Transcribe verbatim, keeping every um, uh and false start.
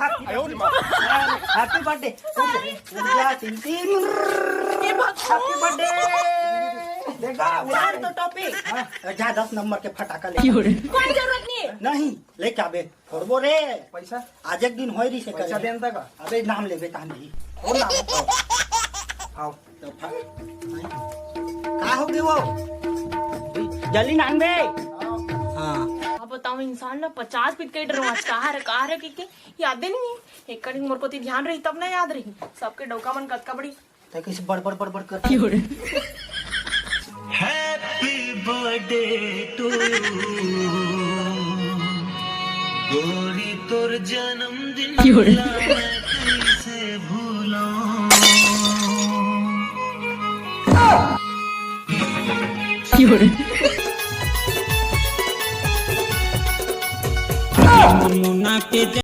Happy birthday. Happy birthday. उड़ जा, तिन, तिन। Happy birthday. देखा, उड़ा तो टॉपी। हाँ, जा, दस नंबर के फटाका ले। कोई जरूरत नहीं है। नहीं, लेके आबे। फोड़बो रे। पैसा? आज एक दिन होय रही से पैसा करे। देन तक। अबे नाम लेबे तान दी। ओ नाम। आओ। तो फा-, का हो गए वो? जल्दी नाम बे। हाँ। अब बताओ, इंसान ना पचास पीट के डरो, आज कहाँ रे, कहाँ रे, के, के याद ही नहीं है। एक कड़ी मोर कोती ध्यान रही, तब ना याद रही। सबके डौका मन कतका बड़ी। तै कैसे बड़, बड़, बड़, बड़ कर। Happy birthday to you। गोरी तोर जन्मदिन ला मैं कैसे भूलूं। मुन्ना के